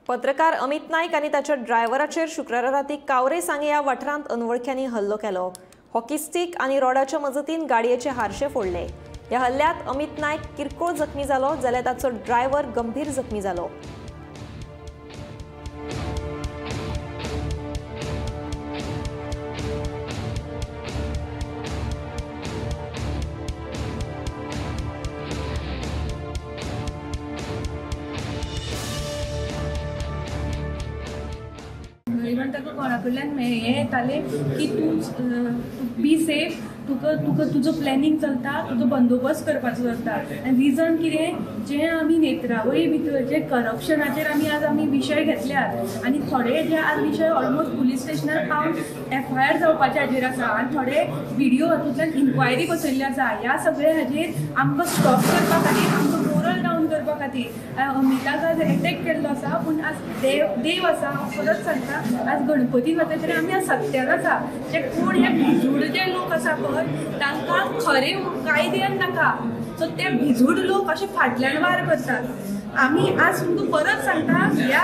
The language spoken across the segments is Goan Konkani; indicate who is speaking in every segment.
Speaker 1: पत्रकार अमित नायक आनी ताच्या ड्रायव्हराचेर शुक्रारा राती कावरे सांगे ह्या वाठारांत अनवळख्यांनी हल्लो केलो. हॉकी स्टीक आनी रॉडाच्या मजतीन गाडयेचे हारशे फोडले. ह्या हल्ल्यात अमित नायक किरकोळ जखमी जालो जाल्यार ताचो ड्रायव्हर गंभीर जखमी जालो.
Speaker 2: इवन ताका कोणा कडल्यान हें येतालें की तूं बी सेफ, तुका तुका तुजो प्लॅनिंग चलता, तुजो बंदोबस्त करपाचो चलता. आनी रिजन कितें, जें आमी नेत्रावळी भितर जे करप्शनाचेर आमी आज आमी विशय घेतल्यात आनी थोडे जे आज विशय ऑलमोस्ट पुलीस स्टेशनार पावन एफआयआर जावपाचे हाजेर आसा आनी थोडे विडियो हातूंतल्यान इन्क्वायरी बसयल्ली आसा. ह्या सगळ्या हाजेर आमकां स्टॉप करपा खातीर, आमकां मोरल डावन करपा खातीर अमिताक आज एटॅक केल्लो आसा. पूण आज देव देव आसा, हांव परत सांगता, आज गणपतीन वता तरी आमी आज सत्यान आसा. जे कोण हे भिजूड जे लोक आसा पळय तांकां खरें कायद्यान नाका, सो ते भिजूड लोक अशे फाटल्यान वार करतात. आमी आज तुमकां परत सांगता, ह्या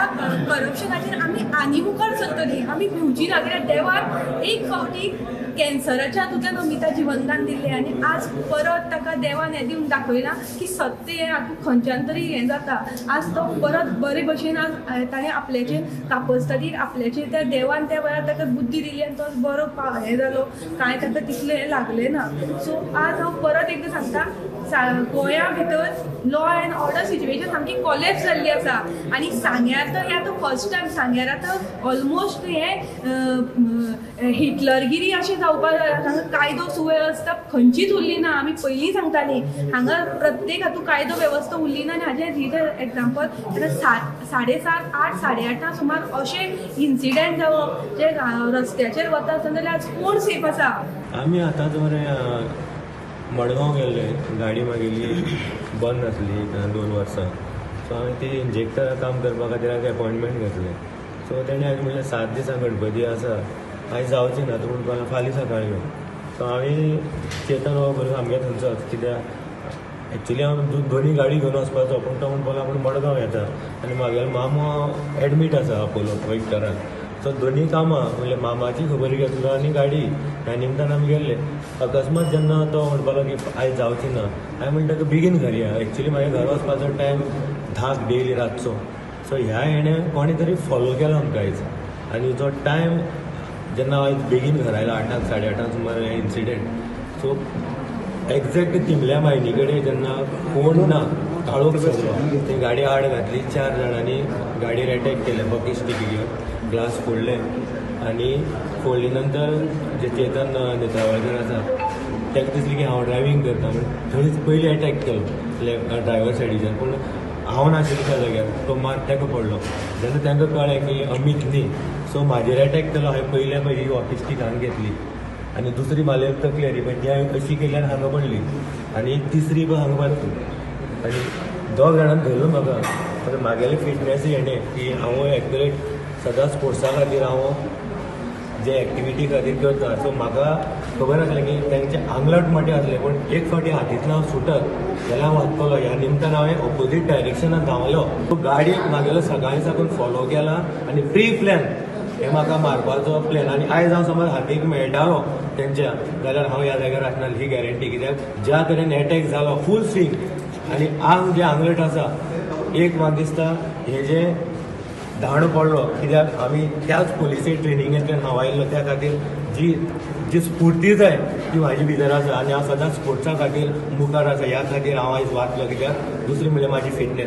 Speaker 2: करप्शनाचेर आमी आनी मुखार सरतली, आमी भिवची ना. कित्याक देवान एक फावटी कॅन्सराच्या हातूंतल्यान अमिता जिवनदान दिल्लें आनी आज परत ताका देवान हें दिवन दाखयलां की सत्य हें हातूंत खंयच्यान तरी हें जाता. आज तो परत बरे भशेन आज ताणें आपल्याचेर कापस्तादीर आपल्याचेर त्या देवान त्या वेळार ताका बुद्धी दिली आनी तो बरो हें जालो, कांय ताका तितलें हें लागलें ना. सो आज हांव परत एकदां सांगता, गोंया भितर लॉ एंड ऑर्डर सिच्युएशन सामकी कॉलेप्स जाल्ली आसा. आनी सांग्यार तर हें आतां फर्स्ट टायम, सांग्यार आतां ऑलमोस्ट हें हिटलरगिरी अशें जावपाक जाय. हांगा कायदो सुवेवस्था खंयचीच उरली ना. आमी पयलीं सांगतालीं हांगा प्रत्येक हातूंत कायदो वेवस्था उरली ना. आनी हाजें रिजन एग्जाम्पल आतां 7:30, 8, 8:30 सुमार अशें इन्सिडंट जावप जे रस्त्याचेर वता आसतना जाल्यार आज कोण सेफ आसा.
Speaker 3: आमी आतांच मरे मडगांव गेल्ले, गाडी मागेली बंद आसली 2 वर्सां. सो हांवें ती इंजेक्टराक काम करपा खातीर हांवें एपॉयंटमेंट घेतलें. सो तेणें हांवें म्हणलें 7 दिसां गणपती आसा, आयज जावचें ना, तूं म्हणपाक फाल्यां सकाळीं यो. सो हांवें चेतन हो भुरगो आमगे थंयचोच, कित्याक एक्चुली हांव दोनी गाडी घेवन वचपाचो, पूण तो म्हणपाक आपूण मडगांव येता आनी मागेलो मामो एडमीट आसा अपोलो विक्टरान. सो दोनी कामां म्हणल्यार मामाची खबर घेतलो आनी गाडी ह्या निमतान आमी गेल्ले. अकस्मात जेन्ना तो म्हणपाक लागलो की आयज जावची ना, हांवें म्हणटा ताका बेगीन घरा या. एक्चुली म्हाज्या घरा वचपाचो टायम 10 डेली रातचो. सो ह्या हेणें कोणें तरी फॉलो केलो आमकां आयज. आनी जो टायम जेन्ना आयज बेगीन घरा आयलो 8, 8:30 सुमार हें इन्सिडंट. सो एग्जॅक्ट तिमल्या मायनी कडेन जेन्ना कोण ना, काळोख सगळो, ती गाडी आड घातली, 4 जाणांनी गाडयेर एटॅक केले, हॉकी स्टीक घेवन ग्लास फोडले आनी फोडले नंतर जे चेतन नेत्रावळकर आसा ताका दिसलें की हांव ड्रायव्हींग करता म्हण थंयच पयलीं एटॅक केलो लेफ्ट ड्रायव्हर सायडीच्यान. पूण हांव नाशिल्लो त्या जाग्यार, तो मात ताका पडलो. जेन्ना तांकां कळ्ळें की अमीत न्ही, सो म्हाजेर एटॅक केलो. हांवें पयल्या पयली हॉकी स्टीक हांगा घेतली आनी दुसरी म्हाले तकलेर पण ती हांवें अशी केली आनी हांगा पडली आनी तिसरी पण हांगा मारली आनी 2 जाणांनी धरलो म्हाका. पण म्हागेले फिटनेस हेणें की हांव एक्युरेट सदांच स्पोर्ट्सा खातीर हांव जे एक्टिविटी खातीर करता. सो म्हाका खबर आसलें की तांचे आंगलट माटे आसलें, पूण एक फावटी हातींतल्यान हांव सुटत जाल्यार हांव वाचतलो. ह्या निमतान हांवें ऑपोजीट डायरेक्शनान धांवलो. सो गाडी म्हागेलो सकाळीं साकून फॉलो केला आनी प्री प्लॅन हे म्हाका मारपाचो प्लॅन. आनी आयज हांव समज हातीक मेळटालो तेंच्या जाल्यार हांव ह्या जाग्यार आसना ही गॅरंटी. कित्याक ज्या तरेन एटॅक जालो फूल स्विंग आनी आंग जें आंगलट आसा, एक म्हाका दिसता हे जें धाण पडलो, कित्याक आमी त्याच पुलिसे ट्रेनिंगेंतल्यान हांव आयिल्लो, त्या खातीर जी जी स्फूर्ती जाय ती म्हाजी भितर आसा आनी हांव सदांच स्पोर्ट्सा खातीर मुखार आसा. ह्या खातीर हांव आयज वाचलो, कित्याक दुसरी म्हणल्यार म्हाजी फिटनेस.